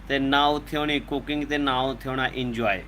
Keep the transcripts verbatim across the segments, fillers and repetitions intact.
ते ना उत्थै होनी कुकिंग ते ना उत्थै होना इंजॉय।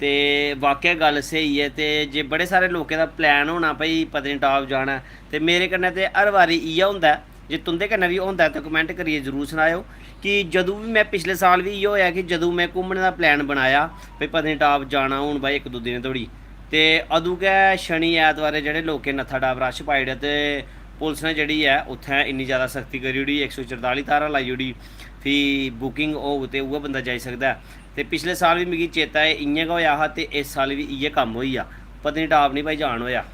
ते वाकई गल्ल स्हेई ऐ। ते जे बड़े सारे लोकें दा प्लान होना भाई पत्नीटाप जाना, ते मेरे कन्नै ते हर बारी इ'यै होंदा ऐ। जे तुं'दे कन्नै बी होंदा ऐ ते कमेंट करियै जरूर सनाएओ कि जदूं बी में, पिछले साल बी इ'यै होएआ कि जदूं में घूमने दा प्लान बनाया भाई पत्नीटाप जाना हून भाई इक दो दिन धोड़ी, ते अदूं गै शनि ऐतवारें जेह्ड़े लोकें नत्था टाप रश पाई ओड़ेआ ते पुलस ने जेह्ड़ी ऐ उत्थै इन्नी जैदा सख्ती करी ओड़ी, इक सौ चरताली धारा लाई ओड़ी। फ्ही बुकिंग होग ते उ'ऐ बंदा जाई सकदा ऐ। ते पिछले साल बी मिगी चेता ऐ इ'यां गै होएआ हा ते इस साल बी इ'यै कम्म होई गेआ, पत्नीटाप निं भाई जान होएआ।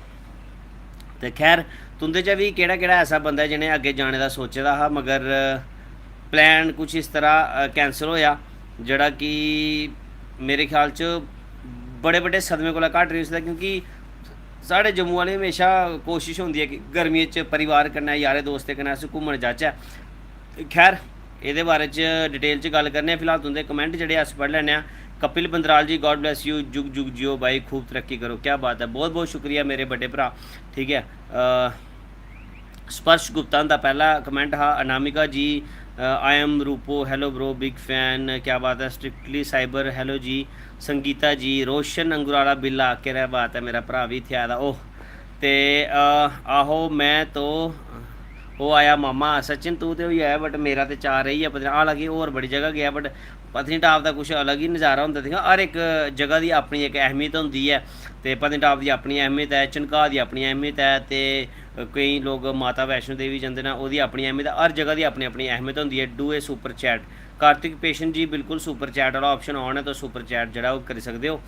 ते खैर, तुं'दे चा बी केह्ड़ा केह्ड़ा ऐसा बंदा ऐ जि'नें अग्गें जाने दा सोचे दा हा, मगर प्लान कुछ इस तरह कैंसल होएआ जेह्ड़ा कि मेरे ख्याल च बड़े बड्डे सदमे कोला घट्ट रेही सकदा, क्योंकि साढ़े जम्मू आह्ले म्हेशा कोशश होंदी ऐ कि गर्मियें च परिवार कन्नै, यारें दोस्तें कन्नै अस घूमन जाचै। खैर, एह्दे बारे च डिटेल च गल्ल करने आं। फिलहाल तुं'दे कमेंट जेह्ड़े अस पढ़ी लैन्ने आं। कपिल बंदराल जी, God bless you, जुग जुग जियो भाई, खूब तरक्की करो। क्या बात ऐ, बहुत बहुत शुक्रिया मेरे बड्डे भ्राऽ। ठीक ऐ, अ, स्पर्श गुप्ता हुंदा पैह्ला कमेंट हा। अनामिका जी, आई एम रूपो, hello bro, big fan, क्या बात ऐ। स्ट्रिक्टली साइबर, hello जी। संगीता जी, रोशन अंगुराला बिल्ला, केह् बात ऐ, मेरा भ्राऽ बी इत्थै आए दा। ओह, ते अ, आहो, में तो ओह् आया मामा। सचिन, तू ते होई आया, बट मेरा ते चाऽ रेही गेआ पत्नीटाप, हालांकि होर बड़ी जगह गेआ, बट पत्नीटाप दा कुछ अलग ही नज़ारा होंदा। दिक्खो, हर इक जगह दी अपनी इक अहमियत होंदी ऐ, ते पत्नीटाप दी अपनी अहमियत ऐ, झनकाह दी अपनी अहमियत ऐ, ते केईं लोक माता वैष्णो देवी जंदे न, ओह्दी अपनी अहमियत ऐ। हर जगह दी अपनी अपनी अहमियत होंदी ऐ। Do a super chat, Kartik patient ji, बिल्कुल सुपर चैट आह्ला ऑप्शन ऑन ऐ, तुस सुपर चैट जेह्ड़ा ओह् करी सकदे ओ। अ,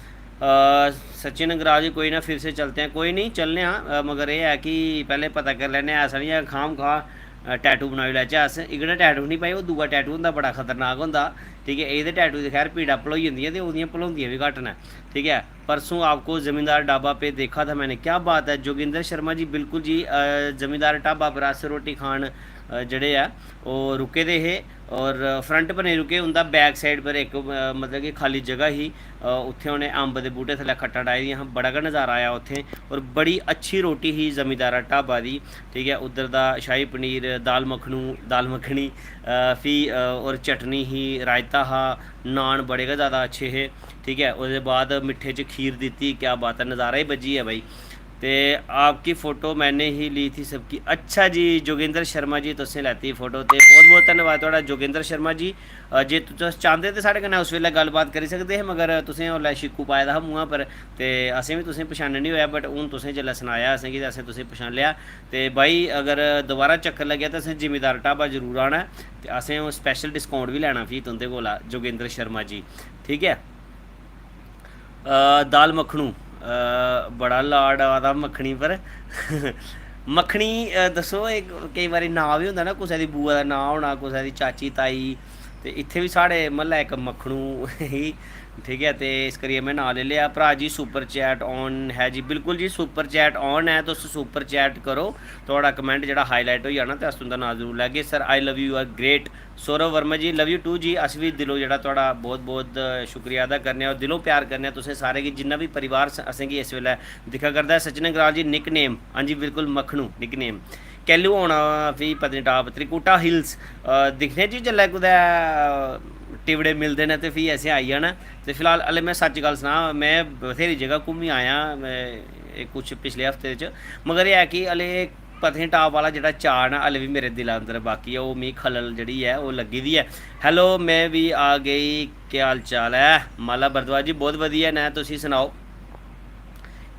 सचिन अंगराज, कोई ना, फिर से चलते हैं। कोई नहीं, चलने आं, अ, मगर एह् ऐ कि पैह्लें पता करी लैन्ने आं, ऐसा निं ऐ खाम खा टैटू बनाई लैचै अस। इकड़ा टैटू निं भाई, ओह् दूआ टैटू होंदा, बड़ा खतरनाक होंदा। ठीक ऐ, एह्दे टैटू दी खैर पीड़ां भलोई जंदियां ते ओह्दियां भलोंदियां बी घट्ट न। ठीक ऐ, परसों आपको जमींदार ढाबा पे देखा था मैंने। क्या बात है जोगिंदर शर्मा जी, बिल्कुल जी, अ, जमींदार ढाबा पर अस रोटी खान, अ, जेह्ड़े ऐ ओह् रुके दे हे, और फ्रंट पर नेईं रुके, उं'दा बैक साइड पर इक, अ, मतलब कि खाल्ली जगह ही, अ, उत्थै उ'नें अम्ब दे बूह्टे थल्लै खट्टां डाही दियां हियां, बड़ा गै नज़ारा आया उत्थै। और बड़ी अच्छी रोटी ही जमींदारा ढाबा दी, ठीक ऐ, उद्धर दा शाही पनीर, दाल मक्खनू, दाल मक्खनी, अ, फ्ही, अ, और चटनी ही, रायता हा, नान बड़े गै ज़्यादा अच्छे हे। ठीक ऐ, ओह्दे बाद मिट्ठे च खीर दित्ती, क्या बात ऐ, नज़ारा ही बज्जी गेआ भाई। ते आपकी फ़ोटो मैंने ही ली थी सबकी। अच्छा जी, जोगेंद्र शर्मा जी, तुसें लैती फ़ोटो, ते बहुत बहुत धन्नवाद थुआढ़ा जोगेंद्र शर्मा जी। अ, जे तुस चांह्दे ते साढ़े कन्नै उस बेल्लै गल्लबात करी सकदे हे, मगर तुसें उसलै शिक्कू पाए दा हा मूंहा पर, ते असें बी तुसें पछानेआ निं होएआ, but हून तुसें जेल्लै सनाया असेंगी ते असें तुसें पछानी लेआ। ते भाई, अगर दोबारा चक्कर लग्गेआ ते असें जिमीदार ढाबा जरूर आना ऐ, ते असें ओह् स्पैशल डिस्काउंट बी लैना फ्ही तुं'दे कोला, जोगेंद्र शर्मा जी। ठीक ऐ। अ, दाल मक्खनू, अ, बड़ा लाड आ दा मक्खनी पर। मक्खनी, अ, दस्सो, इक केईं बारी नांऽ बी होंदा ना, कुसै दी बुआ दा नांऽ होना, कुसै दी चाची, ताई, ते इत्थै बी साढ़े म्हल्लै इक मक्खनू ही, ठीक ऐ, ते इस करियै में नांऽ लेई लेआ। भ्राऽ जी, सुपर चैट ऑन है जी? बिल्कुल जी, सुपर चैट ऑन ऐ, तुस सुपर चैट करो, थुआढ़ा कमेंट जेह्ड़ा हाईलाइट होई जाना ते अस तुं'दा नांऽ जरूर लैगे। Sir, I love you, you are great। Saurabh Verma ji, love you too ji. अस बी दिलों जेह्ड़ा थुआढ़ा बहुत बहुत शुक्रिया अदा करने आं और दिलों प्यार करने आं तुसें सारें गी, जिन्ना बी परिवार स-, असेंगी इस बेल्लै दिक्खा करदा ऐ। सचिन अंगराल जी, निक नेम, हां जी बिल्कुल, मक्खनू निक नेम। कैलू औना फ्ही पत्नीटाप, त्रिकुटा हिल्स? अ, दिक्खने जी, जेल्लै कुतै, अ, टिबड़े मिलदे न ते फ्ही असें आई जाना। ते फिलहाल हल्ले, में सच्च गल्ल सनां, में बथ्हेरी जगह घूमी आया, में, एह् कुछ पिछले हफ्ते च, मगर एह् ऐ कि हल्ले पत्नीटाप आह्ला जेह्ड़ा चाऽ ना, हल्ले बी मेरे दिला अंदर बाकी ऐ, ओह् मिगी खलल जेह्ड़ी ऐ, ओह् लग्गी दी ऐ। Hello, में बी आ गई, केह् हाल चाल ऐ? माला भारद्वाज जी, बहुत बधिया न, तुसी सनाओ?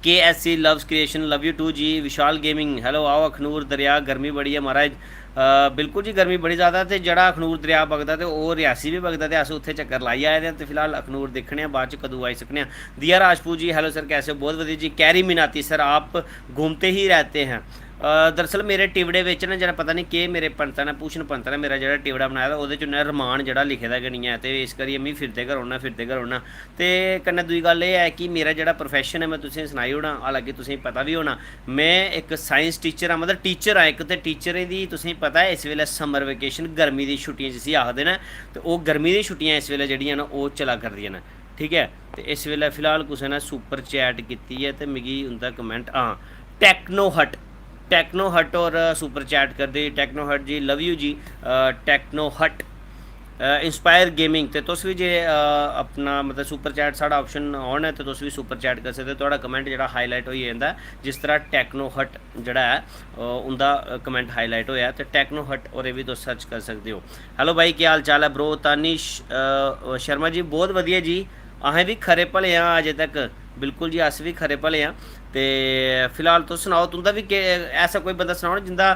K S C Loves Creation, love you too ji. Vishal gaming, hello, आओ अखनूर दरिया, गर्मी बड़ी ऐ महाराज। अ, बिल्कुल जी, गर्मी बड़ी ज़्यादा, ते जेह्ड़ा अखनूर दरिया बगदा ते ओह् रियासी बी बगदा, ते अस उत्थै चक्कर लाई आए दे आं। ते फिलहाल अखनूर दिक्खने आं बाद च कदूं आई सकने आं। दिया राजपूत जी, hello sir, कैसे हो? बहुत वधिया जी। कैरी मिनाती, सर, आप घूमते ही रहते हैं। अ, दरअसल मेरे टिबड़े बिच ना, जेह्ड़ा पता निं केह् मेरे पंतै ने, भूषण पंतै ने मेरा जेह्ड़ा टिबड़ा बनाए दा, ओह्दे च उ'न्नै रमान जेह्ड़ा लिखे दा गै निं ऐ, ते इस करियै मी फिरदे गै रौह्ना, फिरदे गै रौह्ना। ते कन्नै दूई गल्ल एह् ऐ कि मेरा जेह्ड़ा profession ऐ, में तुसें गी सनाई ओड़ां, हालांकि तुसें गी पता बी होना, में इक science teacher आं, मतलब teacher आं इक, ते टीचरें दी तुसें गी पता ऐ इस बेल्लै summer vacation, गर्मी दी छुट्टियां जिसी आखदे न, ते ओह् गर्मी दियां छुट्टियां इस बेल्लै जेह्ड़ियां न, ओह् चला करदियां न, ठीक ऐ। ते इस बेल्लै फिलहाल कुसै ने super chat कीती ऐ ते मिगी उं'दा comment, हां, Techno Hut, Techno Hut होर super chat करदे, Techno Hut ji, love you ji, अ, Techno Hut। इंस्पायर गेमिंग, ते तुस बी जे अ, अपना मतलब सुपर चैट, साढ़ा ऑप्शन ऑन ऐ, ते तुस बी सुपर चैट करी सकदे ओ। थुआढ़ा कमेंट जेह्ड़ा हाईलाइट होई जंदा ऐ, जिस तरह टेक्नो हट जेह्ड़ा ऐ अ, उं'दा कमेंट हाईलाइट होया, ते टेक्नो हट होरें बी तुस सर्च करी सकदे ओ। हेलो भाई, केह् हाल चाल ऐ ब्रो? तानिश अ, शर्मा जी, बहुत वधिया जी, असें बी खरे भले आं अजें तक। बिल्कुल जी, अस बी खरे भले आं। ते फिलहाल तुस सनाओ, तुं'दा बी केह् ऐसा कोई बंदा सनाओ ना जिं'दा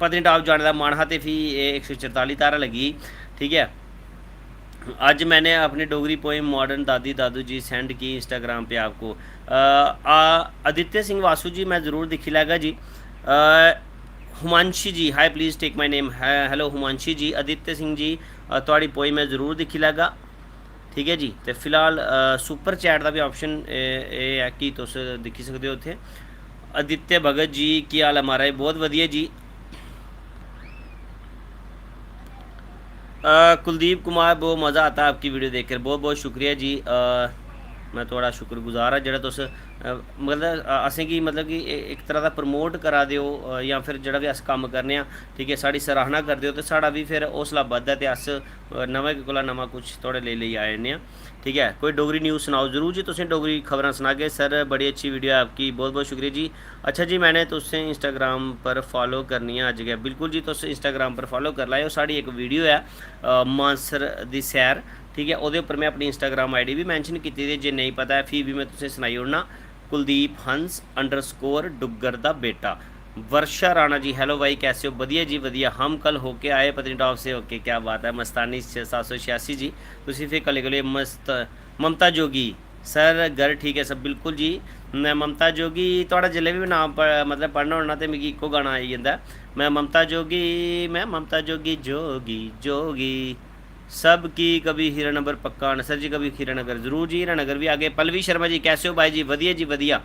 पत्नीटाप जाने दा मन हा ते फ्ही एह् इक सौ चरताली धारा लग्गी गेई, ठीक ऐ। आज मैंने अपनी डोगरी पोएम मॉडर्न दादी दादू जी सेंड की इंस्टाग्राम पे आपको। अ, आ, आदित्य सिंह वासु जी, मैं ज़रूर दिक्खी लैगा जी। अ, Humanshi ji, hi, please take my name. Hello Humanshi ji, Aditya Singh ji, अ, थुआढ़ी पोएम मैं ज़रूर दिक्खी लैगा। ठीक ऐ जी, ते फिलहाल अ, सुपर चैट दा बी ऑप्शन एह् एह् ऐ कि तुस दिक्खी सकदे ओ इत्थै। आदित्य भगत जी, केह् हाल ऐ महाराज? बहुत वधिया जी। अ, कुलदीप कुमार, बहुत मज़ा आता आपकी वीडियो देखकर। बहुत बहुत शुक्रिया जी। अ, मैं थुआढ़ा शुक्रगुजार आं जेह्ड़ा तुस अ, मतलब अ, असेंगी मतलब कि इ- इक तरह दा प्रमोट करा दे ओ, अ, जां फिर जेह्ड़ा बी अस कम्म करने आं, ठीक ऐ, साढ़ी सराहना करदे ओ, ते साढ़ा बी फिर हौसला बधदा ऐ ते अस अ, नमें कोला नमां कुछ थुआढ़े लेई लेई आए ने आं। ठीक ऐ, कोई डोगरी न्यूज़ सनाओ। जरूर जी, तुसें डोगरी खबरां सनागे। सर, बड़ी अच्छी वीडियो ऐ आपकी, बहुत बहुत शुक्रिया जी। अच्छा जी, मैंने तुसें इंस्टाग्राम पर फॉलो करनी ऐ अज्ज गै। बिल्कुल जी, तुस इंस्टाग्राम पर फॉलो करी लैओ। साढ़ी इक वीडियो ऐ अ, मानसर दी सैर, ठीक ऐ, ओह्दे उप्पर में अपनी इंस्टाग्राम आईडी बी मैंशन कीती दी, जे नेईं पता ऐ फ्ही बी में तुसें सनाई ओड़ना। कुलदीप हंस अंडरस्कोर डुग्गर दा बेटा। वर्षा राणा जी, हेलो भाई, कैसे हो? बढ़िया जी, बढ़िया। हम कल होके आए पत्नीटॉप से होके। क्या बात है। मस्तानी छे- सात सौ छियासी जी, तुसी फिर कल्ले कल्ले मस्त ममता जोगी। सर, घर ठीक है सब? बिल्कुल जी। मैं ममता जोगी, थुआढ़ा जिसलै बी नाम प- मतलब पढ़ना होना ते मिगी इक्को गाना आई जंदा ऐ, मैं ममता जोगी, मैं ममता जोगी, जोगी जोगी। सब की कभी हीरानगर पक्का आना। सर जी, कभी हीरानगर जरूर जी, हीरानगर भी आगे। पल्लवी शर्मा जी, कैसे हो भाई जी? वधिया जी, वधिया।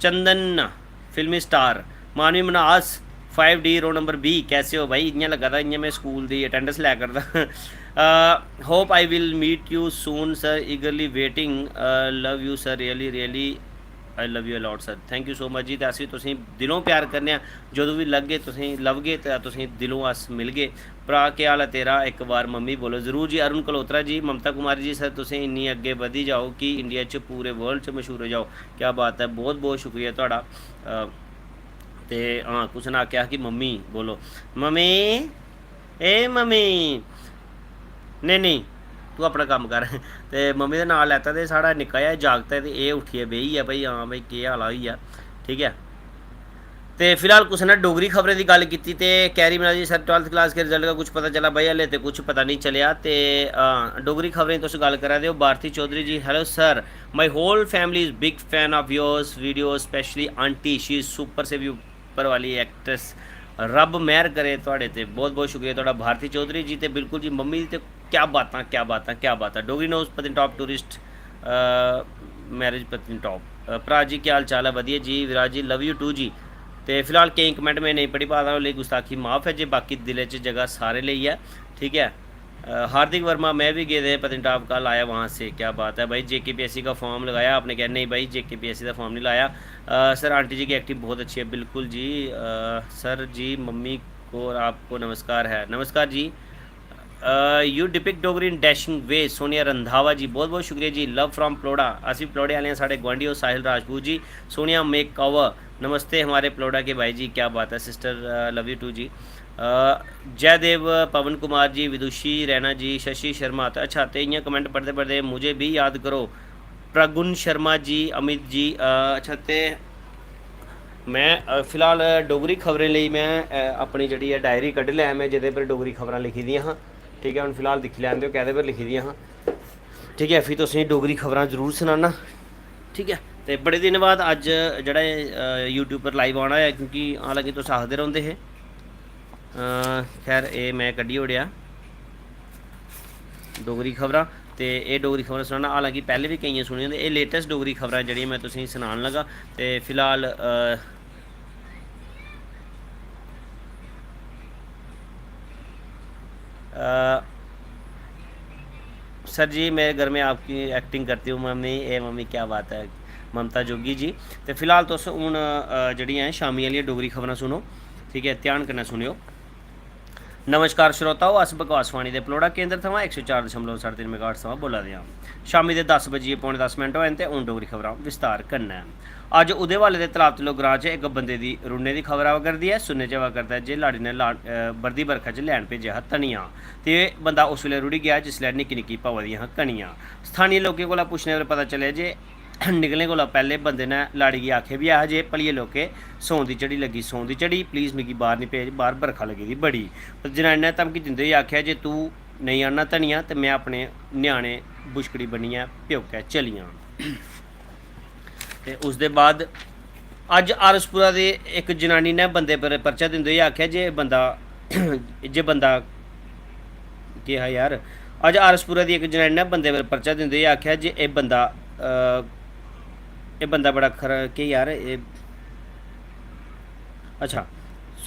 चंदन, फिल्मी स्टार, मानवी मनास, फाइव डी, रोल नंबर बी, कैसे हो भाई? इ'यां लग्गा दा इ'यां मैं स्कूल दी अटेंडेंस लै करदा। Hope I will meet you soon sir, eagerly waiting, love you sir, really really I love you a lot sir, thank you so much जी। ते अस बी तुसेंगी दिलों प्यार करने आं। जदूं बी लग्गे तुसेंगी, लभगे ते तुसेंगी दिलों अस मिलगे। भ्राऽ, केह् हाल ऐ तेरा? इक बार मम्मी बोलो। जरूर जी, अरुण कलोत्रा जी, ममता कुमारी जी, सर तुसें इन्नी अग्गें बधी जाओ कि इंडिया च, पूरे वर्ल्ड च मशहूर हो जाओ। क्या बात ऐ, बहुत बहुत शुक्रिया थुआढ़ा। अ, ते हां, कुसै ने आखेआ कि मम्मी बोलो, मम्मी, ए मम्मी, नेईं नेईं, तूं अपना कम्म कर। ते मम्मी दा नांऽ लैता ते साढ़ा निक्का जेहा जागत ऐ ते एह् उट्ठियै बेही गेआ, भाई हां भाई, केह् हाल होई गेआ, ठीक ऐ। ते फिलहाल कुसै ने डोगरी खबरें दी गल्ल कीती ते कैरी मिनाज जी, सर, ट्वेल्थ क्लास के रिजल्ट का कुछ पता चला? भाई, हले ते कुछ पता नहीं चलेआ। ते हां, डोगरी खबरें दी तुस गल्ल करा दे ओ। भारती चौधरी जी, hello sir, my whole family is big fan of yours video, specially aunty, she is super save you, ऊपर वाली एक्ट्रेस। रब मेहर करे थुआढ़े ते। बहुत बहुत शुक्रिया थुआढ़ा भारती चौधरी जी। ते बिल्कुल जी, मम्मी दी ते क्या बातां, क्या बातां, क्या बातां। Dogri news Patnitop tourist marriage Patnitop. अ, भ्राऽ जी, केह् हाल चाल ऐ? बधिया जी। विराज जी, love you too जी। ते फिलहाल केईं कमेंट में नेईं पढ़ी पा दा, ओह्दे लेई गुस्ताखी माफ ऐ जे बाकी दिलै च जगह सारें लेई ऐ, ठीक ऐ। अ, हार्दिक वर्मा, मैं भी गेदे हैं पत्नीटॉप, कल आया वहाँ से। क्या बात है भाई, जेकेपीएससी का फॉर्म लगाया आपने? क्या नहीं भाई, जेकेपीएससी का फॉर्म नहीं लाया। अ, सर, आंटी जी की एक्टिंग बहुत अच्छी है। बिल्कुल जी। अ, सर जी, मम्मी को और आपको नमस्कार है। नमस्कार जी। यू डिपिक्ट डोगरी इन डैशिंग वे। सोनिया रंधावा जी, बहुत बहुत शुक्रिया जी। Love from Palaura. अस भी पलौड़े आह्ले आं, साढ़े गुआंढी ओ साहिल राजपूत जी। सोनिया मेक कवर, नमस्ते हमारे पलौड़ा के भाई जी। क्या बात है सिस्टर, लव यू टू जी। अ, जयदेव, पवन कुमार जी, विदुषी रैना जी, शशि शर्मा। ते अच्छा, ते इ'यां कमेंट पढ़दे पढ़दे मुझे भी याद करो, प्रगुण शर्मा जी, अमित जी। अ, अच्छा, ते में अ, फिलहाल डोगरी खबरें लेई में अ, अपनी जेह्ड़ी ऐ डायरी कड्ढी लैं में, जेह्दे पर डोगरी खबरां लिखी दियां हां। ठीक ऐ, हून फिलहाल दिक्खी लैन देओ कैह्दे पर लिखी दियां हां। ठीक ऐ, फ्ही तुसेंगी डोगरी खबरां जरूर सनाना। ठीक ऐ, ते बड़े दिन बाद अज्ज जेह्ड़ा एह्, अ, YouTube पर लाइव आना ऐ, क्योंकि हालांकि तुस आखदे रौंह्दे हे। अ, खैर, एह् में कड्ढी ओड़ेआ डोगरी खबरां। ते एह् डोगरी खबरां सनाना, हालांकि पैह्लें बी केइयां सुनियां, ते एह् लेटैस्ट डोगरी खबरां जेह्ड़ियां में तुसेंगी सनान लगा। ते फिलहाल, अ, अ, सर जी, मेरे घर में आपकी एक्टिंग करती हूँ मम्मी, ए मम्मी, क्या बात है, ममता जोगी जी। ते फिलहाल तुस हून, अ, जेह्ड़ियां ऐ शामी आह्लियां डोगरी खबरां सुनो, ठीक ऐ, ध्यान कन्नै सुनेओ। नमस्कार श्रोताओ, अस बकवासवाणी दे पलौड़ा केंद्र थमां इक सौ चार दशमलव साढ़े तिन्न मेगाहर्ट्ज थमां बोला दे आं। शामी दे दस बजियै पौने दस मिंट होए न ते हून डोगरी खबरां विस्तार कन्नै। अज्ज उदे वाले दे तलाब तलो ग्रां च इक बंदे दी रुढ़ने दी खबर आवा करदी ऐ। सुनने च आवा करदा ऐ जे लाड़ी ने ला-, अ, बरदी बरखा च लैन भेजेआ हा धनिया, ते एह् बंदा उस बेल्लै रुढ़ी गेआ जिसलै निक्की निक्की पवा दियां हां कनियां। स्थानीय लोकें कोला पुच्छने पर पता चलेआ जे निकलने कोला पैह्लें बंदे ने लाड़ी गी आखेआ बी ऐ हा जे भलिये लोके, सौन दी झड़ी लग्गी, सौन दी झड़ी, please मिगी बाह्र निं भेज, बाह्र बरखा लग्गी दी बड़ी। पर जनानी ने धमकी दिंदे होई आखेआ जे तूं नेईं आह्नना धनिया ते में अपने ञ्याणे बुछकड़ी बन्नियै प्योकै चली जाङ। ते उसदे बाद अज्ज आर एस पुरा दी इक जनानी ने बंदे पर पर्चा दिंदे होई आखेआ जे बंदा, जे बंदा, केह् हा यार, अज्ज आर एस पुरा दी इक जनानी ने बंदे पर पर्चा दिंदे होई आखेआ जे एह् बंदा, अ, एह् बंदा बड़ा खरा, केह् यार, एह्, अच्छा,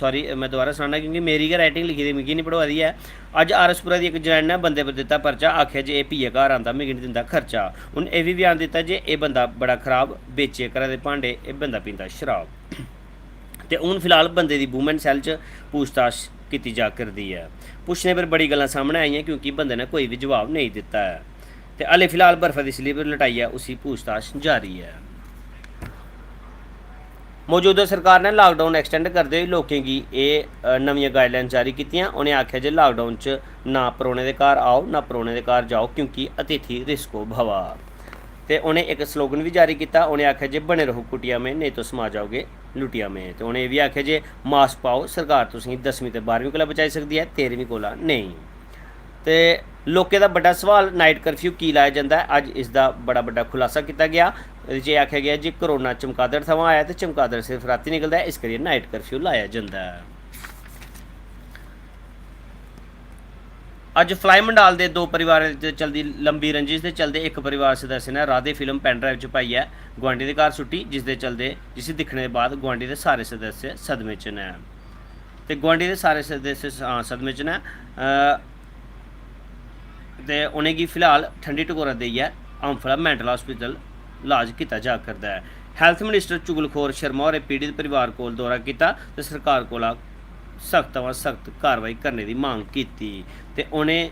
sorry, में दोबारा सनाना क्योंकि मेरी गै writing लिखी दी, मिगी निं पढ़ोआ दी ऐ। अज्ज आर एस पुरा दी इक जनानी ने बंदे पर दित्ता पर्चा, आखेआ जे एह् पीयै घर आंदा, मिगी निं दिंदा खर्चा। उ'न्न एह् बी बयान दित्ता जे एह् बंदा बड़ा खराब, बेचियै घरै दे भांडे, एह् बंदा पींदा शराब। ते हून फिलहाल बंदे दी women cell च पूछताछ कीती जा करदी ऐ। पुच्छने पर बड़ी गल्लां सामनै आइयां क्योंकि बंदे ने कोई बी जवाब नेईं दित्ता ऐ। ते हाले फिलहाल बर्फा दी slip लटाइयै उसी पूछताछ जारी ऐ। मौजूदा सरकार ने lockdown extend करदे होई लोकें गी एह्, अ, नमियां guidelines जारी कीतियां। उ'नें आखेआ जे lockdown च ना परौह्ने दे घर आओ, ना परौह्ने दे घर जाओ, क्योंकि अतिथि रिसको भवा। ते उ'नें इक slogan बी जारी कीता। उ'नें आखेआ जे बने रहो कुटिया में, नेईं तो समा जाओगे लुटिया में। ते उ'नें एह् बी आखेआ जे mask पाओ, सरकार तुसेंगी दसमीं ते बाह्रमीं कोला बचाई सकदी ऐ, तेह्रमीं कोला नेईं। ते लोकें दा बड्डा सवाल, night curfew की लाया जंदा ऐ? अज्ज इसदा बड़ा बड्डा खुलासा कीता गेआ। एह्दे च एह् आखेआ गेआ जे कोरोना चमगादड़ थमां आया ते चमगादड़ सिर्फ रातीं निकलदा ऐ, इस करियै night curfew लाया जंदा ऐ। अज्ज फलाई मंडाल दे दो परिवारें च चलदी लंबी रंजिश दे चलदे इक परिवार सदस्य ने राधे फिल्म pen drive च पाइयै गुआंढी दे घर सुट्टी, जिसदे चलदे, जिसी दिक्खने दे बाद गुआंढी दे सारे सदस्य सदमे च न। ते गुआंढी दे सारे सदस्य स-, हां, सदमे च न। अ, ते उ'नेंगी फिलहाल ठंडी टकोरा देइयै अम्फला mental hospital इलाज कीता जा करदा ऐ। Health minister चुगलखोर शर्मा होरें पीड़ित परिवार कोल दौरा कीता ते सरकार कोला सख्त थमां सख्त कार्रवाई करने दी मंग कीती ते उ'नें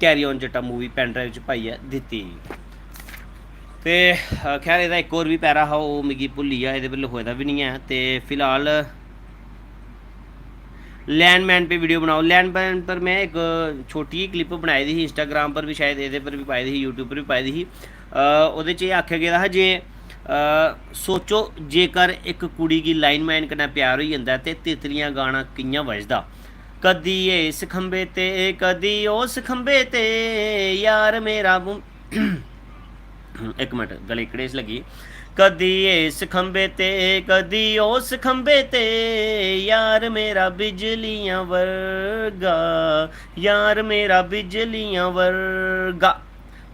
Carry On Jatta movie pen drive च पाइयै दित्ती। ते, अ, खैर, एह्दा इक होर बी पैरा हा, ओह् मिगी भुल्ली गेआ, एह्दे पर लखोए दा बी निं ऐ। ते फिलहाल लैंडमैन पे वीडियो बनाओ। लैंडमैन पर में इक छोटी जेही clip बनाई दी ही, Instagram पर बी शायद, एह्दे पर बी पाई दी ही, YouTube पर बी पाई दी ही। अ, ओह्दे च एह् आखेआ गेदा हा जे, अ, सोचो, जेकर इक कुड़ी गी लाइनमैन कन्नै प्यार होई जंदा ऐ ते तितलियां गाना कि'यां बजदा? कदी इस खंबे ते, कदी उस खंबे ते, यार मेरा बु-, इक मिनट, गले गी घड़ेस लग्गी। कदी इस खंबे ते, कदी उस खंबे ते, यार मेरा बिजलियां वर्गा, यार मेरा बिजलियां वर्गा,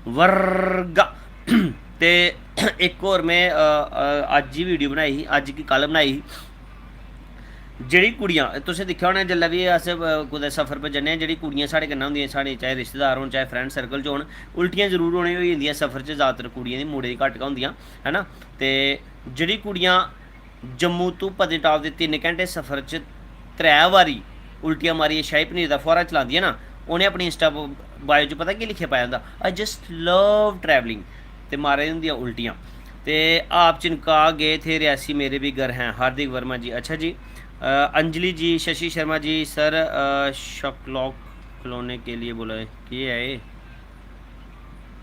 वर्गा। ते इक होर में, अ, अ, अज्ज ही वीडियो बनाई ही, अज्ज की कल बनाई ही। जेह्ड़ी कुड़ियां, तुसें दिक्खेआ होना, जेल्लै बी अस, अ, कुतै सफर पर जन्ने आं, जेह्ड़ी कुड़ियां साढ़े कन्नै होंदियां, साढ़े चाहे रिश्तेदार होन, चाहे friend circle च होन, उल्टियां जरूर उ'नें होई जंदियां सफर च, जैदातर कुड़ियें दी, मुड़े दी घट्ट गै होंदियां, है ना? ते जेह्ड़ी कुड़ियां जम्मू तू पत्नीटाप दे तिन्न घैंटे सफर च त्रै बारी उल्टियां मारियै शाही पनीर दा फुहारा चलांदियां ना, उ'नें अपनी Insta bio च पता केह् लिखियै पाए दा होंदा? "I just love travelling।" ते मारे दियां होंदियां उल्टियां। ते आप चिनका गए थे रियासी, मेरे भी घर हैं। हार्दिक वर्मा जी, अच्छा जी। अ, अंजलि जी, शशि शर्मा जी, सर, अ, शक्लॉक खोलने के लिए बोला है। केह् ऐ एह्?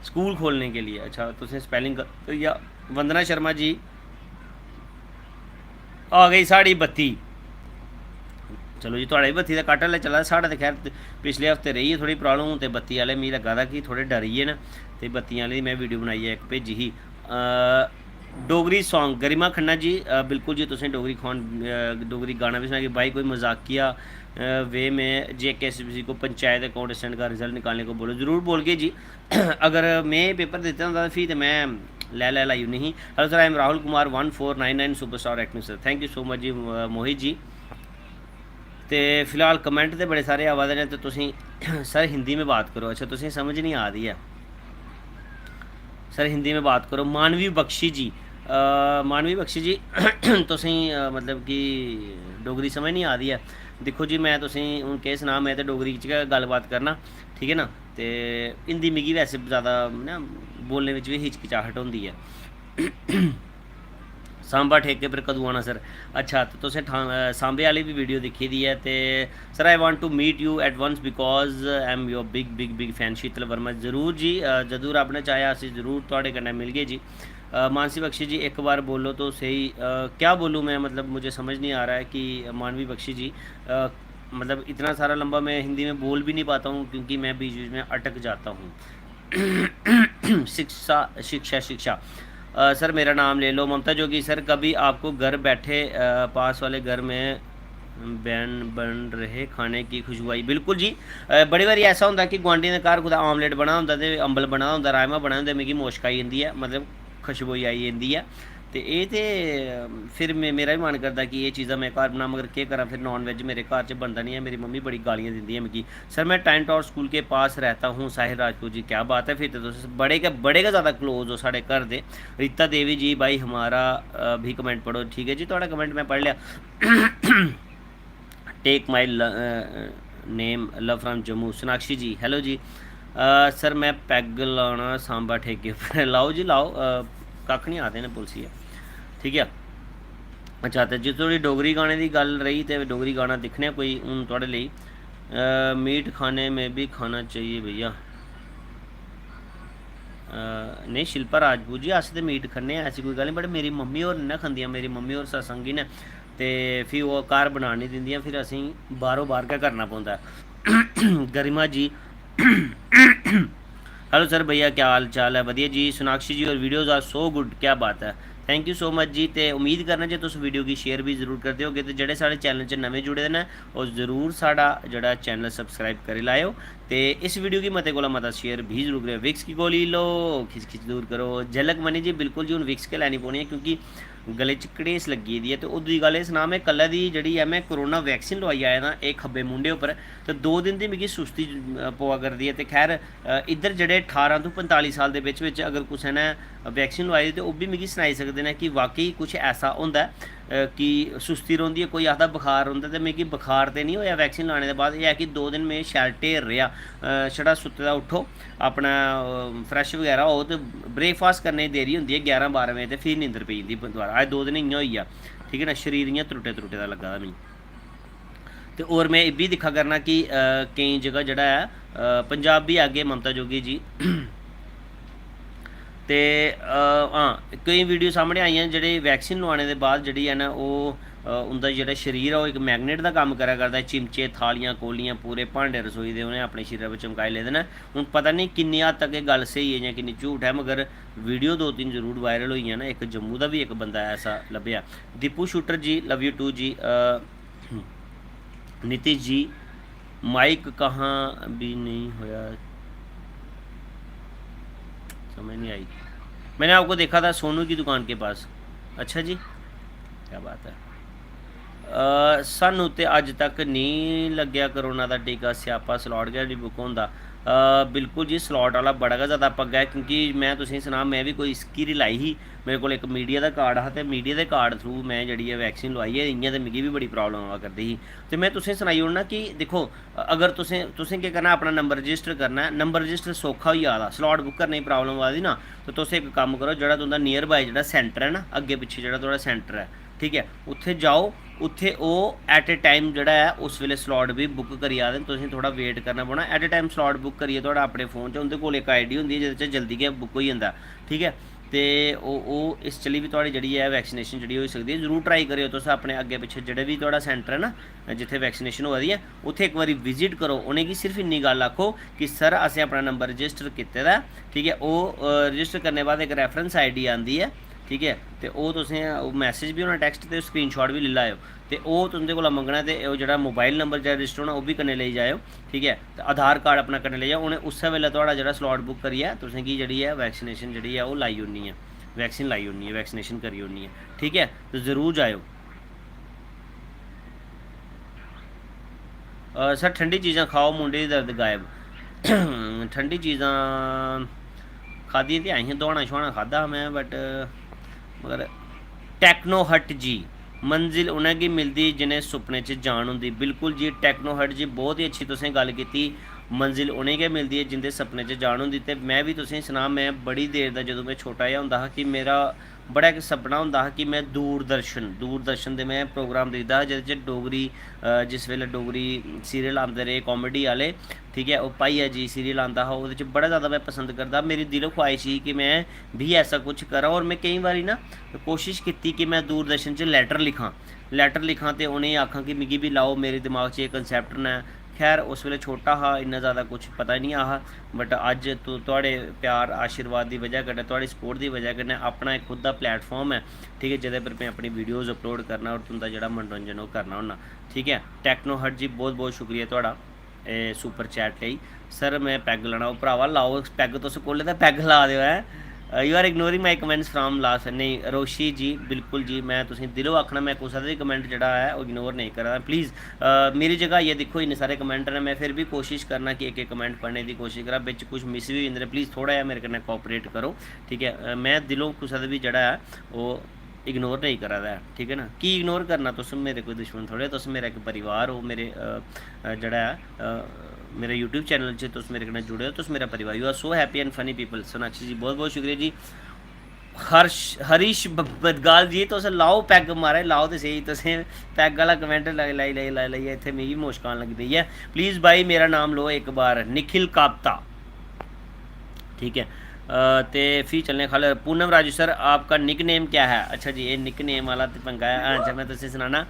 स्कूल खोलने के लिए, अच्छा, तुसें spelling गलत होई गेआ। वंदना शर्मा जी, आ गई साढ़ी बत्ती। चलो जी, थुआढ़े बी बत्ती दा कट हल्ले चला दा, साढ़े ते खैर पिछले हफ्ते रेही ऐ थोह्ड़ी problem, हून ते बत्ती आह्ले मिगी लग्गा दा कि थोह्ड़े डरी गे न, ते बत्ती आह्ले दी में वीडियो बनाइयै इक भेजी ही। अ, डोगरी song, गरिमा खन्ना जी, अ, बिल्कुल जी, तुसें डोगरी खान, अ, डोगरी गाना बी सनागे। भाई, कोई मजाकिया, अ, way में जे के एस बी सी को पंचायत accountant का result निकालने को बोलो, जरूर बोलगे जी। अगर में paper दित्ते दा होंदा, फ्ही ते में लै लै लाई ओड़नी ही। Hello sir, I am Rahul Kumar one four nine nine, superstar acting sir। Thank you so much जी, अ, मोहित जी। ते फिलहाल comment ते बड़े सारे आवा दे न, ते तुसें, "सर, हिंदी में बात करो।" अच्छा, तुसें समझ नहीं आ रही है। सर, हिंदी में बात करो। मानवी बख्शी जी, अ, मानवी बख्शी जी, तुसें, अ, मतलब कि डोगरी समझ नहीं आ रही है। दिक्खो जी, मैं तुसेंगी हून केह् सनां, मैं ते डोगरी च गै गल्लबात करना, ठीक ऐ ना। ते हिंदी मिगी वैसे ज़्यादा ना बोलने बिच बी हिचकिचाहट होंदी ऐ। सांबा ठेके पर कदूं आना सर? अच्छा, ते तुसें ठा-, सांबे आह्ली बी वीडियो दिक्खी दी ऐ। ते sir, I want to meet you at once because I am your big big big fan, Sheetal Verma. जरूर जी, अ, जदूं रब ने चाहेआ, असी जरूर थुआढ़े कन्नै मिलगे जी। अ, मानसी बख्शी जी, एक बार बोलो तो सही, अ, क्या बोलूँ मैं, मतलब मुझे समझ नहीं आ रहा है कि मानवी बख्शी जी, अ, मतलब इतना सारा लंबा मैं हिंदी में बोल भी नहीं पाता हूँ, क्योंकि मैं बीच बीच में अटक जाता हूँ। शिक्षा, शिक्षा, शिक्षा। अ, सर, मेरा नाम ले लो, ममता जोगी। सर, कभी आपको घर बैठे, अ, पास वाले घर में बैन बन रहे खाने की खुशबू आई? बिल्कुल जी। अ, बड़ी बारी ऐसा होंदा कि गुआंढियें दे घर कुतै आमलेट बना दा होंदा ते अम्बल बना दा होंदा, राजमा बना दे होंदे, मिगी मुश्क आई जंदी ऐ, मतलब खुशबू आई जंदी ऐ। ते एह् ते, अ, फिर मे-, मेरा बी मन करदा कि एह् चीज़ां में घर बनां, मगर केह् करां, फिर नॉन वेज मेरे घर च बनदा निं ऐ। मेरी मम्मी बड़ी गालियां दिंदी ऐ मिगी। सर, मैं टेंट और स्कूल के पास रहता हूँ, साहिल राजपूत जी। क्या बात है, फिर तो तुस बड़े गै, बड़े गै ज़्यादा क्लोज हो साढ़े घर दे। रीता देवी जी, भाई हमारा, अ, भी कमेंट पढ़ो। ठीक है जी, थुआढ़ा कमेंट मैं पढ़ लिया। Take my name, love from Jammu। Sonakshi ji, hello ji. अ, सर, मैं पैग लाना सांबा ठेके पर। लाओ जी, लाओ, अ, कक्ख निं आखदे न पुलसियै, ठीक ऐ। अच्छा, ते जिस थोड़ी डोगरी गाने दी गल्ल रेही, ते डोगरी गाना दिक्खने आं कोई हून थुआढ़े लेई। अ, मीट खाने में भी खाना चाहिए भैया। अ, नेईं शिल्पा राजपूत जी, अस ते मीट खन्ने आं, ऐसी कोई गल्ल निं, but मेरी मम्मी होर निं ना खंदियां। मेरी मम्मी होर सत्संगी न, ते फ्ही ओह् घर बनान निं दिंदियां, फिर असेंगी बाह्रों बाह्र गै करना पौंदा ऐ। गरिमा जी, hello sir, भैया क्या हाल चाल ऐ? बधिया जी। सोनाक्षी जी, your videos are so good, क्या बात ऐ, thank you so much जी। ते उम्मीद करना जे तुस वीडियो गी शेयर बी जरूर करदे होगे, ते जेह्ड़े साढ़े चैनल च नमें जुड़े दे न, ओह् जरूर साढ़ा जेह्ड़ा चैनल सब्सक्राइब करी लैएओ। ते इस वीडियो गी मते कोला मता शेयर बी जरूर करेओ। विक्स की गोली लो, खिच खिच दूर करो। झलक मनी जी, बिल्कुल जी, हून विक्स गै लैनी पौनी ऐ, क्योंकि गले च घड़ेस लग्गी गेदी ऐ। ते ओह् दूई गल्ल एह् सनां, में कल्लै दी जेह्ड़ी ऐ, में कोरोना वैक्सीन लोआई आए दा एह् खब्बे मूंढे उप्पर, ते दो दिन दी मिगी सुस्ती, अ, पवा करदी ऐ। ते खैर, अ, इद्धर जेह्ड़े ठारां तों पंजताली साल दे बिच बिच अगर कुसै ने वैक्सीन लोआई दी, ते ओह् बी मिगी सनाई सकदे न कि वाकई कुछ ऐसा होंदा ऐ, अ, कि सुस्ती रौंह्दी ऐ। कोई आखदा बखार रौंह्दा, ते मिगी बखार ते निं होएआ वैक्सीन लाने दे बाद। एह् ऐ कि दो दिन में शैल ढेर रेहा, अ, छड़ा सुत्ते दा उट्ठो, अपना, अ, फ्रैश बगैरा हो, ते ब्रेकफास्ट करने दी देरी होंदी ऐ ग्यारह बारां बजे, ते फ्ही नींदर पेई जंदी दोबारा। अज्ज दो दिन इ'यां होई गेआ, ठीक ऐ ना, शरीर इ'यां त्रुट्टे त्रुट्टे दा लग्गा दा मिगी। ते होर में एह् बी दिक्खा करना कि, अ, केईं जगह जेह्ड़ा ऐ, अ, पंजाब बी आगे ममता जोगी जी। ते, अ, हां, केईं वीडियो सामने आइयां जेह्ड़े वैक्सीन लोआने दे बाद जेह्ड़ी ऐ ना, ओह्, अ, उं'दा जेह्ड़ा शरीर ऐ, ओह् इक मैगनेट दा कम्म करा करदा ऐ। चिमचे, थालियां, कोलियां, पूरे भांडे रसोई दे उ'नें अपने शरीरै पर चमकाई लेदे न। हून पता निं किन्नी हद तक एह् गल्ल स्हेई ऐ जां किन्नी झूठ ऐ, मगर वीडियो दो तिन्न जरूर वायरल होइयां न। इक जम्मू दा बी इक बंदा ऐसा लब्भेआ। Deepu shooter ji, love you too ji. अ, नीतीश जी, माइक कहाँ भी नहीं होया, समझ नहीं आई। मैंने आपको देखा था सोनू की दुकान के पास। अच्छा जी, क्या बात है। अ, सानू ते अज्ज तक निं लग्गेआ कोरोना दा टीका, स्यापा, स्लॉट गै निं बुक होंदा। अ, बिल्कुल जी, स्लॉट आह्ला बड़ा गै ज़्यादा पग्गा ऐ, क्योंकि में तुसेंगी सनां, में बी कोई स्कीरी लाई ही, मेरे कोल इक मीडिया दा कार्ड हा, ते मीडिया दे कार्ड थ्रू में जेह्ड़ी ऐ वैक्सीन लोआई ऐ। इ'यां ते मिगी बी बड़ी प्रॉब्लम आवा करदी ही। ते में तुसेंगी सनाई ओड़ना कि दिक्खो, अगर तुसें, तुसें केह् करना, अपना नंबर रजिस्टर करना ऐ। नंबर रजिस्टर सौखा होई जा दा, स्लॉट बुक करने दी प्रॉब्लम आवा दी ना, ते तुस इक कम्म करो, जेह्ड़ा तुं'दा नियर बाय जेह्ड़ा सेंटर ऐ ना, अग्गें पिच्छें जेह्ड़ा थुआढ़ा सेंटर ऐ, ठीक ऐ, उत्थै जाओ। उत्थै ओह् at a time जेह्ड़ा ऐ, उस बेल्लै स्लॉट बी बुक करी जा दे न, तुसें थोह्ड़ा वेट करना पौना। At a time slot book करियै थुआढ़ा अपने फोन च, उं'दे कोल इक आईडी होंदी ऐ जेह्दे च जल्दी गै बुक होई जंदा, ठीक ऐ। ते ओह्, ओह् इस चाल्ली बी थुआढ़ी जेह्ड़ी ऐ वैक्सीनेशन जेह्ड़ी होई सकदी ऐ। जरूर ट्राई करेओ तुस अपने अग्गें पिच्छें जेह्ड़े बी थुआढ़ा सेंटर ऐ ना, जित्थै वैक्सीनेशन होआ दी ऐ, उत्थै इक बारी विजिट करो, उ'नेंगी सिर्फ इन्नी गल्ल आखो कि सर, असें अपना नंबर रजिस्टर कीते दा ऐ, ठीक ऐ। ओह्, अ, रजिस्टर करने दे बाद इक रेफरेंस आईडी आंदी ऐ, ठीक ऐ, ते ओह् तुसें, ओह् मैसेज बी होना, टैक्स्ट, ते स्क्रीनशॉट बी लेई लैएओ। ते ओह् तुं'दे कोला मंगना, ते ओह् जेह्ड़ा मोबाइल नंबर जेह्ड़ा रजिस्टर होना, ओह् बी कन्नै लेई जाएओ, ठीक ऐ। ते आधार कार्ड अपना कन्नै लेई जाओ। उ'नें उस्सै बेल्लै थुआढ़ा जेह्ड़ा स्लॉट बुक करियै तुसेंगी जेह्ड़ी ऐ वैक्सीनेशन जेह्ड़ी ऐ ओह् लाई ओड़नी ऐ, वैक्सीन लाई ओड़नी ऐ, वैक्सीनेशन करी ओड़नी ऐ, ठीक ऐ। ते जरूर जाएओ। अ, सर, ठंडी चीज़ां खाओ, मूंढे दी दर्द गायब। ठंडी चीज़ां खाद्धियां ते ऐ हियां, दोआना शोआना खाद्धा हा में, but मगर टेक्नो हट जी, मंजिल उ'नेंगी मिलदी जि'नें सुपने च जान होंदी। बिल्कुल जी, टेक्नो हट जी, बहुत ही अच्छी तुसें गल्ल कीती। मंजिल उ'नें गै मिलदी ऐ जिं'दे सपने च जान होंदी। ते में बी तुसेंगी सनां, में बड़ी देर दा, जदूं में छोटा जेहा होंदा हा, कि मेरा बड़ा इक सपना होंदा हा कि में दूरदर्शन, दूरदर्शन दे में प्रोग्राम दिखदा हा, जेह्दे च डोगरी, अ, जिस बेल्लै डोगरी सीरियल आंदे रेह्, कॉमेडी आह्ले, ठीक ऐ, ओह् भाइया जी सीरियल आंदा हा, ओह्दे च बड़ा जैदा में पसंद करदा हा। मेरी दिलो ख्वाहिश ही कि में बी ऐसा कुछ करां। और में केईं बारी ना कोशिश कीती कि में दूरदर्शन च लैटर लिखां, लैटर लिखां ते उ'नेंगी आखां कि मिगी बी लाओ, मेरे दमाग च एह् कनसैप्ट न। खैर, उस बेल्लै छोटा हा, इन्ना जैदा कुछ पता निं हा, बट अज्ज तु-, थुआढ़े प्यार आशीर्वाद दी बजह कन्नै, थुआढ़ी सपोर्ट दी बजह कन्नै अपना इक खुद दा प्लेटफार्म ऐ, ठीक ऐ, जेह्दे पर में अपनी वीडियोज़ अपलोड करना और तुं'दा जेह्ड़ा मनोरंजन ओह् करना होन्ना, ठीक ऐ। टेक्नो हट जी, बहुत बहुत शुक्रिया थुआढ़ा एह् सुपर चैट लेई। सर, में पैग लाना। ओह् भ्रावा, लाओ पैग, तुस कोल्ले दा पैग ला दे ओ, हैं? You are ignoring my comments from last। नेईं, रोशी जी, बिल्कुल जी, में तुसें दिलों आखना, में कुसै दा बी कमेंट जेह्ड़ा ऐ, ओह् इग्नोर नेईं करा दा। प्लीज, अ, मेरी जगह आइयै दिक्खो, इन्ने सारे कमेंट न, में फिर बी कोशिश करना कि इक-इक कमेंट पढ़ने दी कोशिश करां, बिच कुछ मिस बी होई जंदे न। प्लीज, थोह्ड़ा जेहा मेरे कन्नै कोआपरेट करो, ठीक ऐ? अ, में दिलों कुसै दा बी जेह्ड़ा ऐ, ओह् इग्नोर नेईं करा दा ऐ, ठीक ऐ ना? की इग्नोर करना? तुस मेरे कोई दुश्मन थोह्ड़े, तुस मेरा इक परिवार ओ, मेरे, अ, अ, जेह्ड़ा ऐ, अ, मेरे YouTube चैनल च तुस मेरे कन्नै जुड़े ओ, तुस मेरा परिवार। You are so happy and funny people। Sonakshi जी, बहुत बहुत शुक्रिया जी। हर्ष, हरीश ब-, बदगाल जी, तुस लाओ पैग महाराज, लाओ ते स्हेई। तुसें पैग आह्ला कमेंट लाई, लाई, लाई, लाई, लाइयै इत्थै मिगी मुश्क आन लगी पेई ऐ। प्लीज भाई, मेरा नाम लो इक बार, निखिल काप्ता। ठीक ऐ। अ, ते फ्ही चलने ख'ल्ल। पूनम राजू सर, आपका निक नेम क्या है? अच्छा जी, एह् निक नेम आह्ला ते पंगा ऐ। हां, अच्छा, में तुसें सनाना,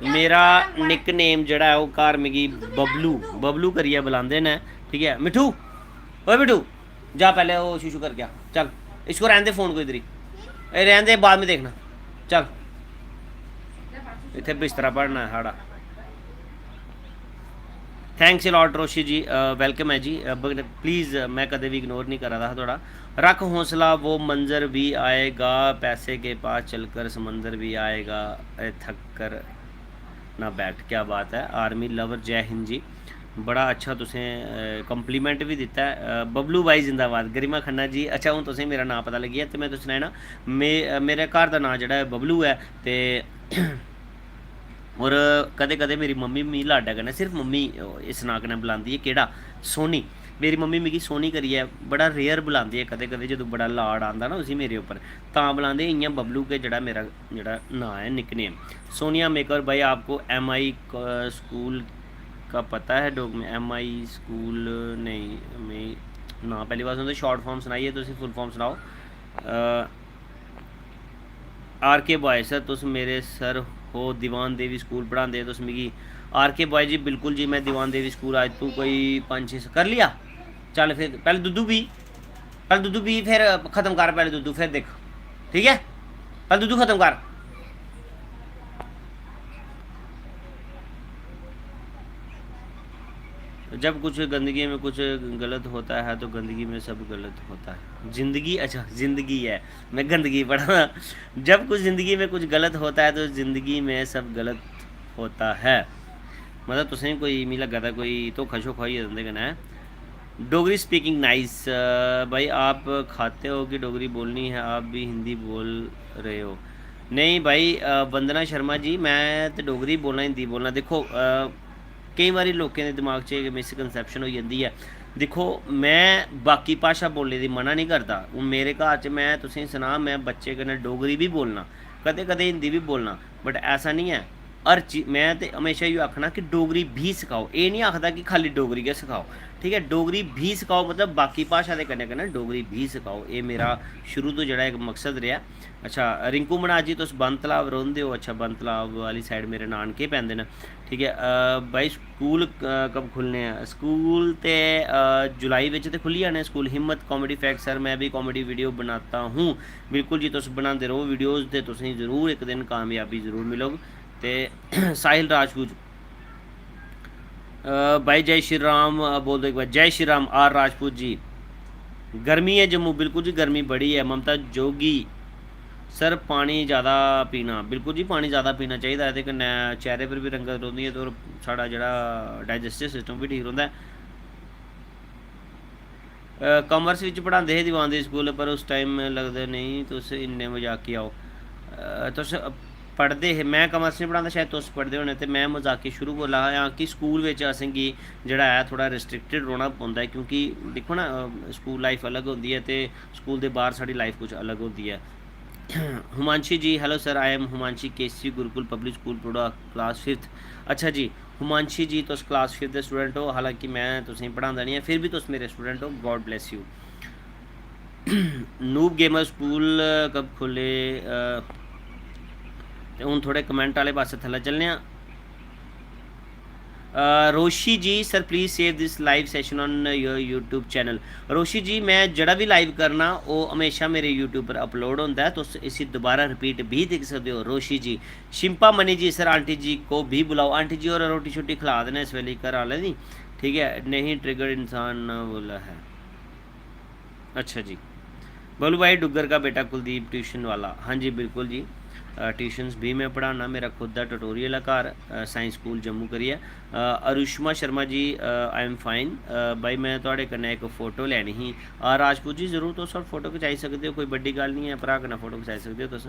मेरा निक नेम जेह्ड़ा ऐ, ओह् घर मिगी बबलू, बबलू करियै बुलांदे न। ठीक ऐ, मिट्ठू, ओए मिट्ठू, जा पैह्ले ओह् शू शू करके आ, चल, इसको रहने दे, फोन को इधर ही, ए, रहने दे, बाद में देखना, चल, इत्थै बिस्तरा भरना ऐ साढ़ा। Thanks a lot Roshi ji, welcome ऐ जी। प्लीज, मैं कदें बी इग्नोर नहीं करा दा हा थुआढ़ा। रख हौसला, वो मंजर भी आएगा, पैसे के पास चलकर समंदर भी आएगा, ए, थक कर ना बैठ। क्या बात है, आर्मी लवर, जय हिंद जी। बड़ा अच्छा तुसें कॉम्प्लीमेंट बी दित्ता ऐ। अ, बबलू भाई जिंदाबाद, गरिमा खन्ना जी। अच्छा, हून तुसें मेरा नांऽ पता लग्गी गेआ ते में तुसें सनाई ना, मे-, अ, मेरे घर दा नांऽ जेह्ड़ा ऐ बबलू ऐ। ते और कदें-कदें मेरी मम्मी बी मिगी लाडै कन्नै, सिर्फ मम्मी इस नांऽ कन्नै बुलांदी ऐ, केह्ड़ा? सोनी। मेरी मम्मी मिगी सोनी करियै बड़ा रेयर बुलांदी ऐ, कदें-कदें जदूं बड़ा लाड आंदा ना उसी मेरे उप्पर, तां बुलांदे। इ'यां बबलू गै जेह्ड़ा मेरा जेह्ड़ा नांऽ ऐ, निक नेम। सोनिया मेकर भाई, आपको एम आई क-, स्कूल का पता है? डोग में एम आई स्कूल नेईं, में नांऽ पैह्ली बार सुनदा। शार्ट फार्म सनाइयै, तुस फुल फार्म सनाओ। अ, आर के बॉय सर, तुस मेरे सर हो, दीवान देवी स्कूल पढ़ांदे हे तुस मिगी। आर के बॉय जी, बिल्कुल जी, मैं दीवान देवी स्कूल अज्ज तू कोई पंज छे स-, कर लिया। चल फिर, पैह्ले दुद्धू पी, पैह्ले दुद्धू पी, फिर खत्म कर, पैह्ले दुद्धू, फिर दिक्ख, ठीक ऐ? पैह्ले दुद्धू खत्म कर। जब कुछ गंदगी में कुछ गलत होता है तो गंदगी में सब गलत होता है। जिंदगी, अच्छा, जिंदगी ऐ, में गंदगी पढ़ा दा। जब कुछ जिंदगी में कुछ गलत होता है तो जिंदगी में सब गलत होता है। मतलब तुसें कोई, मिगी लग्गा दा कोई धोखा शोखा होई गेदा तुं'दे कन्नै। Dogri speaking nice. भाई, आप खाते हो कि डोगरी बोलनी है, आप भी हिंदी बोल रहे हो। नेईं भाई, अ, वंदना शर्मा जी, मैं ते डोगरी बोलना, हिंदी बोलना। दिक्खो, अ, केईं बारी लोकें दे दमाग च इक मिसकनसैप्शन होई जंदी ऐ। दिक्खो, में बाकी भाशा बोलने दी मना निं करदा। हून मेरे घर च, में तुसेंगी सनां, में बच्चे कन्नै डोगरी बी बोलना, कदें-कदें हिंदी बी बोलना, but ऐसा निं ऐ। हर चीज, में ते म्हेशा इ'यो आखना कि डोगरी बी सखाओ। एह् निं आखदा कि खाल्ली डोगरी गै सखाओ, ठीक ऐ? डोगरी बी सखाओ, मतलब बाकी भाशा दे कन्नै कन्नै डोगरी बी सखाओ। एह् मेरा शुरू तो जेह्ड़ा इक मकसद रेहा। अच्छा, रिंकू मनाज जी, तुस बन तलाब रौंह्दे ओ? अच्छा, बन तलाब आह्ली साइड मेरे नानके पैंदे न, ठीक ऐ। अ, भाई, स्कूल, अ, कब खु'ल्लने ऐ? स्कूल ते, अ, जुलाई बिच ते खु'ल्ली जाने स्कूल। हिम्मत comedy fact, सर, मैं भी comedy video बनाता हूँ। बिल्कुल जी, तुस बनांदे र'वो videos ते तुसेंगी जरूर इक दिन कामयाबी जरूर मिलग। ते साहिल राजपूत, अ, भाई जय श्री राम, अ, बोल दो एक बार, जय श्री राम आर राजपूत जी। गर्मी ऐ जम्मू, बिल्कुल जी गर्मी बड़ी ऐ। ममता जोगी, सर पानी ज़्यादा पीना, बिल्कुल जी पानी ज़्यादा पीना चाहिदा, एह्दे कन्नै चेहरे पर बी रंगत रौंह्दी ऐ ते होर साढ़ा जेह्ड़ा digestive system बी ठीक रौंह्दा ऐ। अ, commerce बिच पढ़ांदे हे दीवान देवी स्कूल, पर उस time लगदा नेईं तुस इन्ने मजाकिया ओ। अ, तुस, अ, पढ़दे हे, में कमर्स निं पढ़ांदा, शायद तुस पढ़दे होने, ते में मजाकी शुरू बोला हा कि स्कूल बिच असेंगी जेह्ड़ा ऐ थोह्ड़ा रिस्ट्रिक्टेड रौह्ना पौंदा ऐ, क्योंकि दिक्खो ना, स्कूल लाइफ अलग होंदी ऐ ते स्कूल दे बाह्र साढ़ी लाइफ कुछ अलग होंदी ऐ। Humanshi ji, hello sir, I am Humanshi, K C Gurukul Public School, Pura, class fifth। अच्छा जी, हुमांशी जी, तुस क्लास फिफ्थ दे स्टूडेंट हो, हालांकि में तुसेंगी पढ़ांदा निं ऐ, फिर बी तुस मेरे स्टूडेंट हो। God bless you। Noob Gamer School कब खुले? ते हून थोह्ड़े कमेंट आह्ले पासै थल्लै चलने आं। रोशी जी, sir, please save this live session on your YouTube channel। रोशी जी, में जेह्ड़ा बी लाइव करना, ओह् म्हेशा मेरे YouTube पर अपलोड होंदा ऐ, तुस इसी दोबारा रिपीट बी दिक्खी सकदे ओ। रोशी जी, शिम्पा मनी जी, सर, आंटी जी को भी बुलाओ। आंटी जी होर रोटी शोटी खिला दे न इस बेल्लै घर आह्ले दी, ठीक ऐ, नहीं ट्रिगर इंसान ना बोला है। अच्छा जी, बबलू भाई, डुग्गर का बेटा कुलदीप ट्यूशन वाला। हाँ जी, बिल्कुल जी। ट्यूशनस भी में पढ़ाना, मेरा खुद दा ट्यूटोरियल ऐ घर, साइंस स्कूल जम्मू करियै। अरुषमा Sharma ji, I am fine. भाई, में थुआढ़े कन्नै इक फोटो लैनी ही। राजपूत जी, जरूर तुस फोटो खचाई सकदे ओ, कोई बड्डी गल्ल निं ऐ, भ्राऽ कन्नै फोटो खचाई सकदे ओ तुस।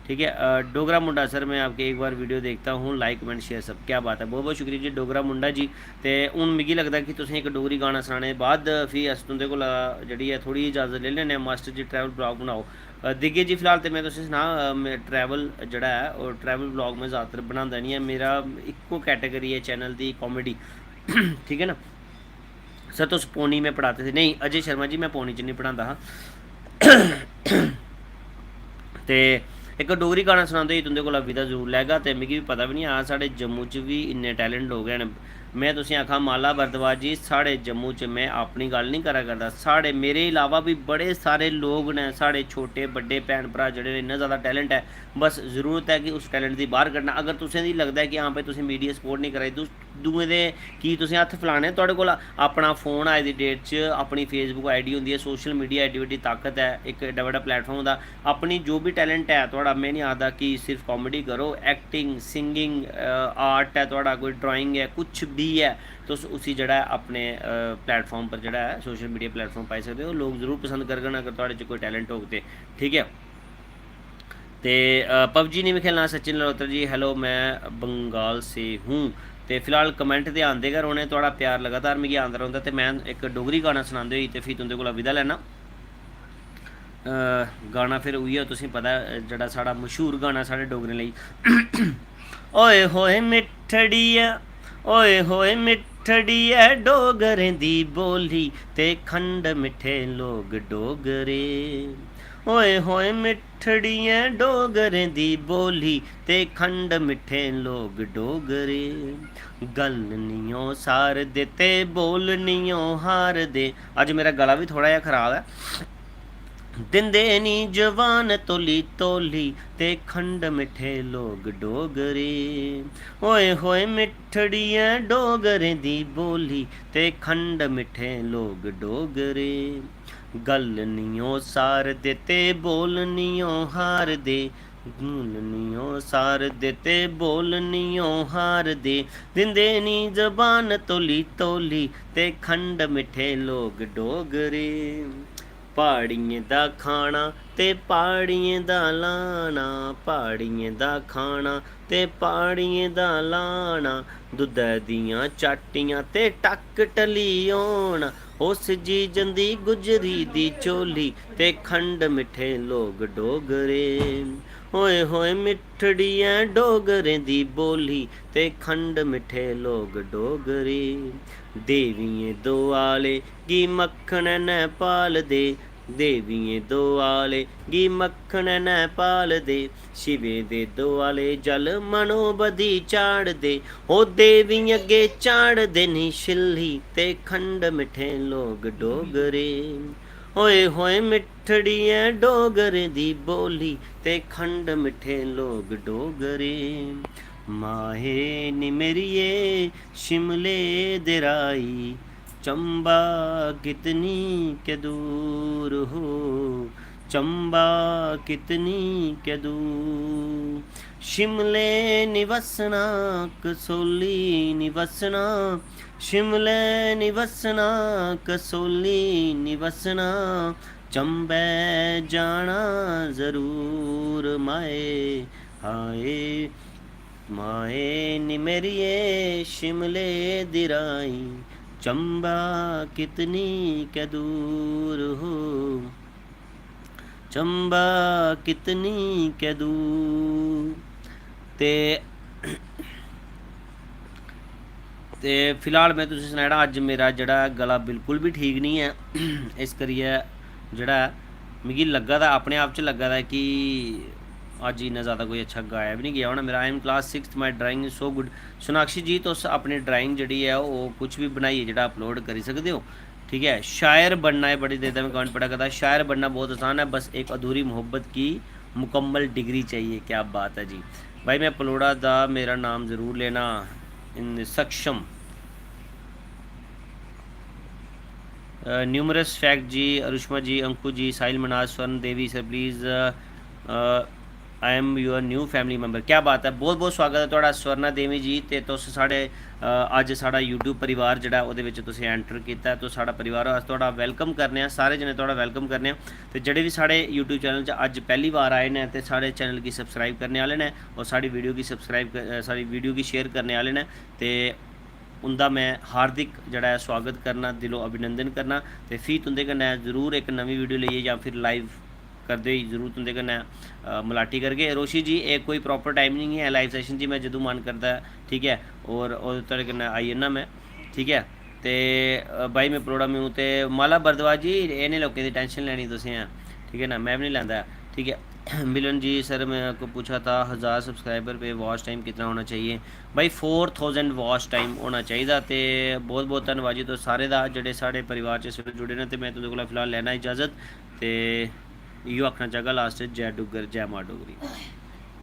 ठीक है। डोगरा मुंडा सर, मैं आपके एक बार वीडियो देखता हूँ, लाइक कमेंट शेयर सब। क्या बात है, बहुत बहुत शुक्रिया जी डोगरा मुंडा जी। ते हून मिगी लगदा कि तुसें इक डोगरी गाना सनाने दे बाद फ्ही अस तुं'दे कोला जेह्ड़ी ऐ थोह्ड़ी इजाज़त लेई लैन्ने आं। मास्टर जी, ट्रैवल ब्लॉग बनाओ। दिग्गे जी, फिलहाल ते में तुसें सनां, ट्रैवल जेह्ड़ा ऐ, ओह् ट्रैवल ब्लॉग में ज़्यादातर बनांदा निं ऐ। मेरा इक्को कैटेगरी ऐ चैनल दी, कॉमेडी। ठीक ऐ ना। सर, तुस पौनी में पढ़ाते थे। नेईं अजय शर्मा जी, मैं पौनी च निं पढ़ांदा हा। ते इक डोगरी गाना सनांदे होई तुं'दे कोला विदा जरूर लैगा। ते मिगी बी पता बी निं हा, साढ़े जम्मू च बी इन्ने टैलेंट लोक हैन। में तुसें आखां, माला भारद्वाज जी, साढ़े जम्मू च, में अपनी गल्ल निं करा करदा, साढ़े, मेरे इलावा बी बड़े सारे लोक न, साढ़े छोटे बड्डे भैन भ्राऽ जेह्ड़े न, इन्ना जैदा टैलेंट ऐ। बस जरूरत ऐ कि उस टैलेंट दी बाह्र कड्ढना। अगर तुसें गी लगदा ऐ कि हां भाई, तुसें मीडिया सपोर्ट निं करा दी, तुस दूएं दे की तुसें हत्थ फलाने? थुआढ़े कोल अपना फोन, अज्ज दी डेट च अपनी Facebook ID होंदी ऐ, सोशल मीडिया एड्डी बड्डी ताकत ऐ, इक एड्डा बड्डा प्लेटफार्म होंदा। अपनी जो बी टैलेंट ऐ थुआढ़ा, में निं आखदा कि सिर्फ कॉमेडी करो, एक्टिंग, सिंगिंग, आर्ट ऐ थुआढ़ा, कोई ड्राइंग ऐ, कुछ बी ऐ, तुस उसी जेह्ड़ा ऐ अपने प्लेटफार्म पर, जेह्ड़ा ऐ सोशल मीडिया प्लेटफार्म पाई सकदे ओ। लोक जरूर पसंद करङन अगर थुआढ़े च कोई टैलेंट होग ते, ठीक ऐ। ते पबजी नहीं मैं खेलना। सचिन लहोत्रा जी, हेलो, मैं बंगाल से हूँ। ते फिलहाल कमेंट ते आंदे गै रौह्ने, थुआढ़ा प्यार लगातार मिगी आंदा रौंह्दा। ते मैं इक डोगरी गाना सनांदे होई ते फ्ही तुं'दे कोला विदा लैना। अ, गाना फिर उ'ऐ, तुसें पता ऐ, जेह्ड़ा साढ़ा मशहूर गाना साढ़े डोगरें लेई। ओए होए मिट्ठड़ियै, ओए होए मिट्ठड़ियै, डोगरें दी बोली ते खंड मिट्ठे लोग डोगरे। ओए होए मिट्ठड़ियै, डोगरें दी बोली ते खंड मिट्ठे लोग डोगरे। गल नियो सार दे ते बोल नियो हार दे। अज्ज मेरा गला बी थोह्ड़ा जेहा खराब ऐ। दिंदे नी जवान तोली तोली ते खंड मिट्ठे लोग डोगरे। ओए होए मिट्ठड़ियै, डोगरें दी बोली ते खंड मिट्ठे लोग डोगरे। गल नियो सार दे ते बोल नियो हार दे, बोल नियो सार दे ते बोल नियो हार दे। दिंदे नी जबान तोली तोली ते खंड मिट्ठे लोग डोगरे। प्हाड़ियें दा खाना ते प्हाड़ियें दा लाना, प्हाड़ियें दा खाना ते प्हाड़ियें दा लाना। दुद्धै दियां चाटियां ते टक्क टली होना, ओस जी जंदी गुजरी दी झोली ते खंड मिट्ठे लोग डोगरे। ओए होए मिट्ठड़ियै, डोगरें दी बोली ते खंड मिट्ठे लोग डोगरे। देवियें दोआले गी मक्खन नै पालदे, देवियें दोआले गी मक्खन नै पालदे। शिवे दे दोआले जल मनोबधी चाढ़दे, ओ देवी अग्गे चाढ़दे नी छिल्ली ते खंड मिट्ठे लोग डोगरे। ओए होए मिट्ठड़ियै, डोगरें दी बोली ते खंड मिट्ठे लोग डोगरे। माहे नी मेरिये शिमले दे राही, चंबा कितनी के दूर हो, चंबा कितनी के दूर। शिमले नी वसना, कसोली नी वसना, शिमले नी वसना, कसोली नी वसना, चंबै जाना जरूर माए। हाय माए नी मेरिए शिमले दी राई, चंबा कितनी कै दूर हो, चंबा कितनी कै दूर। ते ते फिलहाल में तुसें सनाई ओड़ां, अज्ज मेरा जेह्ड़ा गला बिल्कुल बी ठीक निं ऐ, इस करियै जेह्ड़ा ऐ, मिगी लग्गा दा, अपने आप च लग्गा दा कि अज्ज इन्ना ज़्यादा कोई अच्छा गाया बी निं गेआ होना मेरा। I am class sixth, my drawing is so good। Sonakshi जी, तुस अपनी ड्राइंग जेह्ड़ी ऐ, ओह् कुछ बी बनाइयै जेह्ड़ा अपलोड करी सकदे ओ, ठीक ऐ। शायर बनना ऐ, बड़ी देर दा में कमेंट पढ़ा करदा, शायर बनना बहुत आसान है, बस एक अधूरी मोहब्बत की मुकम्मल डिग्री चाहिए। क्या बात है जी। भाई, मैं पलौड़ा दा, मेरा नाम ज़रूर लेना। इन Saksham numerous fact ji, Arushma ji, Anku ji, Sahil Manaj, Swarn Devi sir, please, I am your new family member। क्या बात है, बहुत बहुत स्वागत है थुआढ़ा स्वर्णा देवी जी। ते तुस साढ़े, अ, अज्ज साढ़ा YouTube परिवार जेह्ड़ा, ओह्दे बिच तुसें एंटर कीता ऐ, तुस साढ़ा परिवार हो, अस थुआढ़ा वेलकम करने आं, सारे जने थुआढ़ा वेलकम करने आं। ते जेह्ड़े बी साढ़े YouTube चैनल च अज्ज पैह्ली बार आए न ते साढ़े चैनल गी सब्सक्राइब करने आह्ले न और साढ़ी वीडियो गी सब्सक्राइब कर-, अ, साढ़ी वीडियो गी शेयर करने आह्ले न, ते उं'दा में हार्दिक जेह्ड़ा ऐ स्वागत करना, दिलों अभिनंदन करना। ते फ्ही तुं'दे कन्नै जरूर इक नमीं वीडियो लेइयै जां फिर लाइव करदे होई जरूर तुं'दे कन्नै, अ, मलाटी करगे। रोशी जी, एह् कोई प्रॉपर टाइम निं ऐ लाइव सैशन जी, में जदूं मन करदा ऐ, ठीक ऐ, और, और थुआढ़े कन्नै आई जन्ना में, ठीक ऐ। ते, अ, भाई, में पलौड़ा मीं ते माला भारद्वाज जी, इ'नें लोकें दी टैंशन लैनी तुसें ऐ, ठीक ऐ ना, में बी निं लैंदा ऐ, ठीक ऐ। मिलन जी, सर, मैं आपको पूछा था, हज़ार सब्सक्राइबर पे वॉच टाइम कितना होना चाहिए? भाई, फोर थाउजेंड वॉच टाइम होना चाहिदा। ते बहुत बहुत धन्नवाद जी तुस सारे दा, जेह्ड़े साढ़े परिवार च इस बेल्लै जुड़े न। ते में तुं'दे कोला फिलहाल लैना इजाज़त, ते इ'यो आखना चाहगा लास्ट च, जै डुग्गर, जै मां डोगरी।